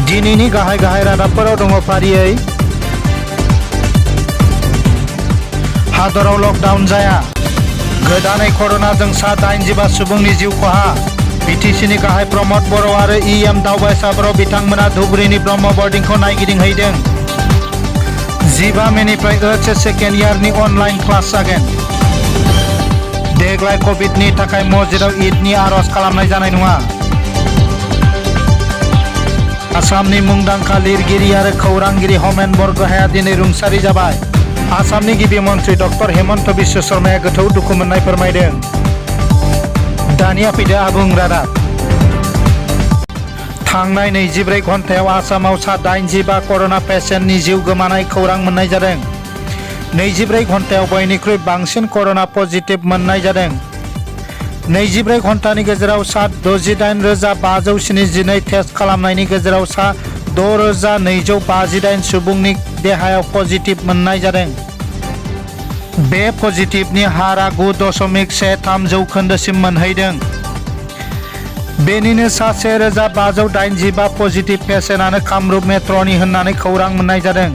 दिनैनि गाहाय रादाबफोराव दङ फारियै हादराव लकडाउन जाया, गोदानै कर'नाजों सा 85 सुबुंनि जिउ खहा, बिटिसिनि गाहाय प्रमद बर' आरो इएम दावबायसाफोराव बिथांमोना धुबुरीनि Brahma बर्डिंखौ नायगिदिंहैदों। 15 मेनिफ्राय OHS second इयारनि online class जागोन। देग्लाय कभिडनि थाखाय मस्जिदाव ईदनि आर'ज खालामनाय जानाय नङा। आसामनि मुंदांखा लिरगिरि आरो खौरांगिरि हमेन बरग'हाया दिनै रुंसारि जाबाय। आसामनि गिबि मन्त्रि डक्टर हेमन्त बिश्व शर्माया गोथौ दुखु मोननाय फोरमायदों। दानिया फैदो आबुं रादाब। थांनाय 24 घन्टायाव आसामाव सा 85 कर'ना पेसेन्टनि जिउ गोमानाय खौरां मोननाय जादों। 24 घन्टायाव बयनिख्रुइ बांसिन कर'ना पजिटिभ मोननाय जादों। 24 घन्टानि गेजेराव सा 68,572 टेस्ट खालामनायनि गेजेराव सा 6,258 सुबुंनि देहायाव पजिटिभ मोननाय जादों। बे पजिटिभनि हारआ 9.13 जौखोन्दोसिम मोनहैदों। बेनिनो सा 1,585 पजिटिभ पेसेन्टआनो कामरुप मेट्र'नि होननानै खौरां मोननाय जादों।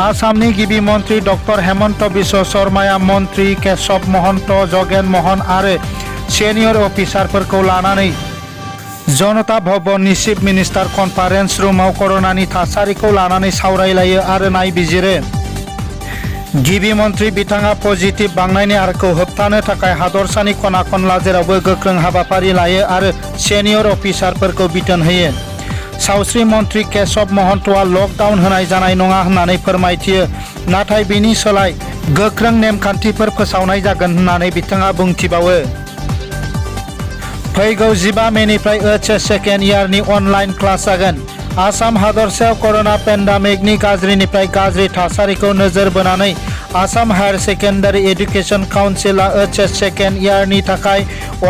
आसामनि गिबि मन्त्रि डक्टर हेमन्त बिश्व शर्माया मन्त्रि केशव महन्त, जगेन महन आरो सिनियर अफिसारफोरखौ लानानै जनता भवननि चिफ मिनिस्टार कनफारेन्स रुमाव कर'नानि थासारिखौ लानानै सावरायलायो आरो नायबिजिरो। गिबि मन्त्रि बिथाङा पजिटिभ बांनायनि हारखौ होबथानो थाखाय हादरसानि खना खनला जेरावबो गोख्रों हाबाफारि लायो आरो सिनियर अफिसारफोरखौ बिथोन होयो। सावस्रि मन्त्रि केशव महन्तआ लकडाउन होनाय जानाय नङा होननानै फोरमायथियो, नाथाय बेनि सोलाय गोख्रों नेमखान्थिफोर फोसावनाय जागोन होननानै बिथाङा बुंथिबावो। फैगौ 15 मेनिफ्राय ओएचएस सेकेन्ड इयारनि अनलाइन क्लास जागोन। आसाम हादरसायाव कर'ना पेन्डेमिकनि गाज्रिनिफ्राय गाज्रि थासारिखौ नोजोर बोनानै आसाम हायार सेकेन्डारि एडुकेसन काउन्सिलआ ओएचएस सेकेन्ड इयारनि थाखाय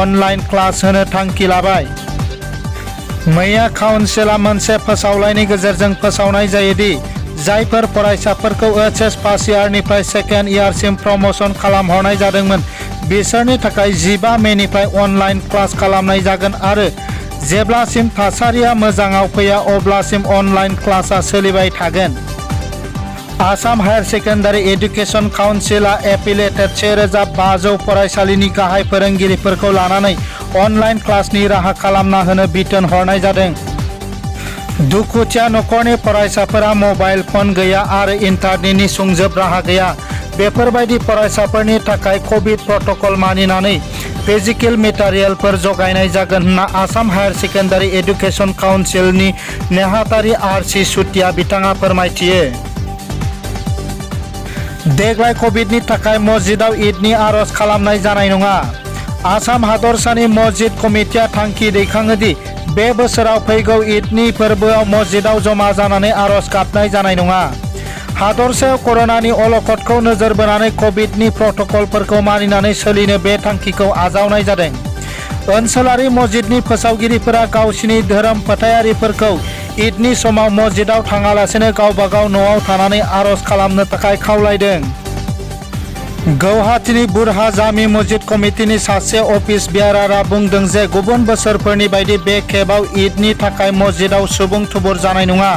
अनलाइन क्लास होनो थांखि लाबाय। मैया काउन्सिलआ मोनसे फोसावलायनि गेजेरजों फोसावनाय जायोदि जायफोर फरायसाफोरखौ ओएचएस फार्स्ट इयारनिफ्राय सेकेन्ड इयारसिम प्रमोशन खालामहरनाय जादोंमोन बिसोरनि थाखाय 15 मेनिफ्राय अनलाइन क्लास खालामनाय जागोन आरो जेब्लासिम थासारिया मोजाङाव फैया अब्लासिम अनलाइन क्लासआ सोलिबाय थागोन। आसाम हायार सेकेन्डारि एडुकेसन काउन्सिलआ एफिलिएटेड 1,500 फरायसालिनि गाहाय फोरोंगिरिफोरखौ लानानै अनलाइन क्लासनि राहा खालामना होनो बिथोन हरनाय जादों। दुखुथिया नखरनि फरायसाफोरा मबाइल फन गैया आरो इन्टारनेटनि सुंजोब राहा गैया। बेफोरबायदि फरायसाफोरनि थाखाय कभिड प्रट'कल मानिनानै फिजिकेल मेटेरियेलफोर जगायनाय जागोन होनना आसाम हायार सेकेन्डारि एडुकेसन काउन्सिलनि नेहाथारि आर.सि. सुतिया बिथाङा फोरमायथियो। देग्लाय कभिडनि थाखाय मस्जिदाव ईदनि आर'ज खालामनाय जानाय नङा। आसाम हादरसानि मस्जिद कमिटिया थांखि दैखाङोदि बे बोसोराव फैगौ ईदनि फोरबोआव मस्जिदाव जमा जानानै आर'ज गाबनाय जानाय नङा। हादरसायाव कर'नानि अलखदखौ नोजोर बोनानै कभिडनि प्रट'कलफोरखौ मानिनानै सोलिनो बे थांखिखौ आजावनाय जादों। ओनसोलारि मस्जिदनि फोसावगिरिफोरा गावसिनि धोरोम फोथायारिफोरखौ ईदनि समाव मस्जिदाव थाङालासेनो गावबागाव न'आव थानानै आर'ज खालामनो थाखाय खावलायदों। गौहाटीनि बुरहा जामि मस्जिद कमिटिनि सासे अफिस बेयारारआ बुंदों जे गुबुन बोसोरफोरनि बायदि बे खेबाव ईदनि थाखाय मस्जिदाव सुबुं थुबुर जानाय नङा।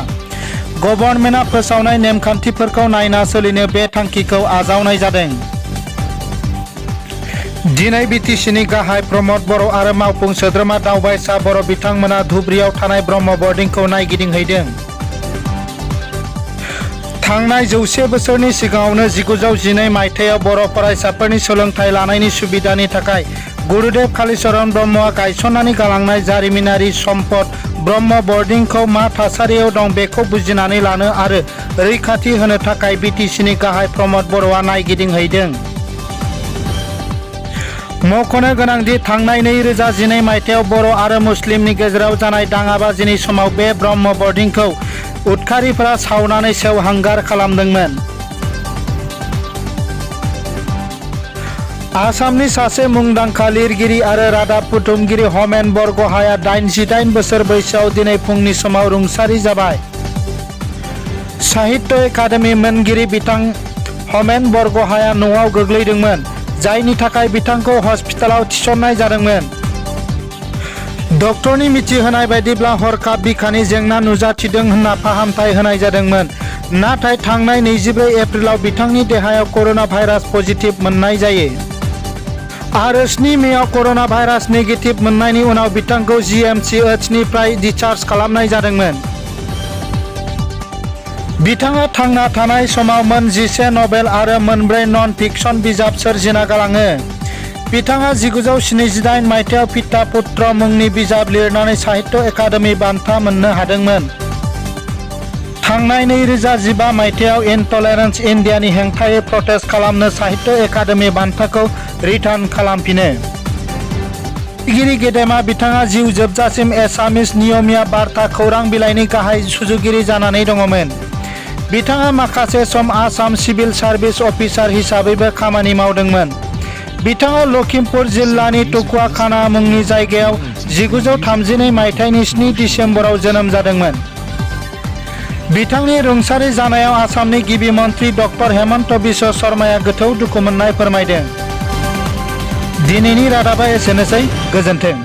गभर्नमेन्टआ फोसावनाय नेमखान्थिफोरखौ नायना सोलिनो बे थांखिखौ आजावनाय जादों। दिनै बिटिसिनि गाहाय प्रमद बर' आरो मावफुं सोद्रोमा दावबायसा बर' बिथांमोना धुबुरीयाव थानाय ब्रह्म बर्डिंखौ नायगिदिंहैदों। थांनाय 100 बोसोरनि सिगाङावनो 1912 मायथाइयाव बर' फरायसाफोरनि सोलोंथाइ लानायनि सुबिदानि थाखाय गुरुदेव कालीचरण ब्रह्मआ गायसननानै गालांनाय जारिमिनारि सम्पद ब्रह्म बर्डिंखौ मा थासारियाव दं बेखौ बुजिनानै लानो आरो रैखाथि होनो थाखाय बिटिसिनि गाहाय प्रमद बर'आ नायगिदिंहैदों। मख'नो गोनांदि थांनाय 2012 मायथाइयाव बर' आरो मुस्लिमनि गेजेराव जानाय दाङाबाजिनि समाव बे ब्रह्म बर्डिंखौ उदखारिफोरा सावनानै सेवहांगार खालामदोंमोन। आसामनि सासे मुंदांखा लिरगिरि आरो रादाब बुथुमगिरि हमेन बरग'हाया 88 बोसोर बैसोआव दिनै फुंनि समाव रुंसारि जाबाय। साहित्य एकाडेमि मोनगिरि बिथां हमेन बरग'हाया न'आव गोग्लैदोंमोन, जायनि थाखाय बिथांखौ हस्पिटालाव थिसननाय जादोंमोन। डक्टरनि मिथिहोनाय बायदिब्ला हरखाब बिखानि जेंना नुजाथिदों होनना फाहामथाय होनाय जादोंमोन। नाथाय थांनाय 24 एप्रिलाव बिथांनि देहायाव करोना भाइरास पजिटिभ मोननाय जायो आरो 7 मेआव करोना भाइरास नेगेटिभ मोननायनि उनाव बिथांखौ GMCHनिफ्राय डिस्चार्ज खालामनाय जादोंमोन। बिथाङा थांना थानाय समाव मोन 11 नभेल आरो मोनब्रै नन फिक्सन बिजाब सोरजिना गालाङो। बिथाङा 1978 मायथाइयाव पिता पुत्र मुंनि बिजाब लिरनानै साहित्य एकाडेमि बान्था मोननो हादोंमोन। थांनाय 2015 मायथाइयाव इनटलारेन्स इन्डियानि हेंथायै प्रटेस्ट खालामनो साहित्य एकाडेमि बान्थाखौ रिटार्न खालामफिनो। लिरगिरि गेदेमा बिथाङा जिउ जोबजासिम एसामिस नियमिया बार्ता खौरां बिलाइनि गाहाय सुजुगिरि जानानै दङमोन। बिथाङा माखासे सम आसाम सिभिल सार्भिस अफिसार हिसाबैबो खामानि मावदोंमोन। बिथाङा लखिमपुर जिल्लानि टुकुआखाना मुंनि जायगायाव 1932 मायथाइनि 7 दिसेम्बराव जोनोम जादोंमोन। बिथांनि रुंसारि जानायाव आसामनि गिबि मन्त्रि डक्टर हेमन्त बिश्व शर्माया गोथौ दुखु मोननाय फोरमायदों। दिनैनि रादाबा एसेनोसै, गोजोन्थों।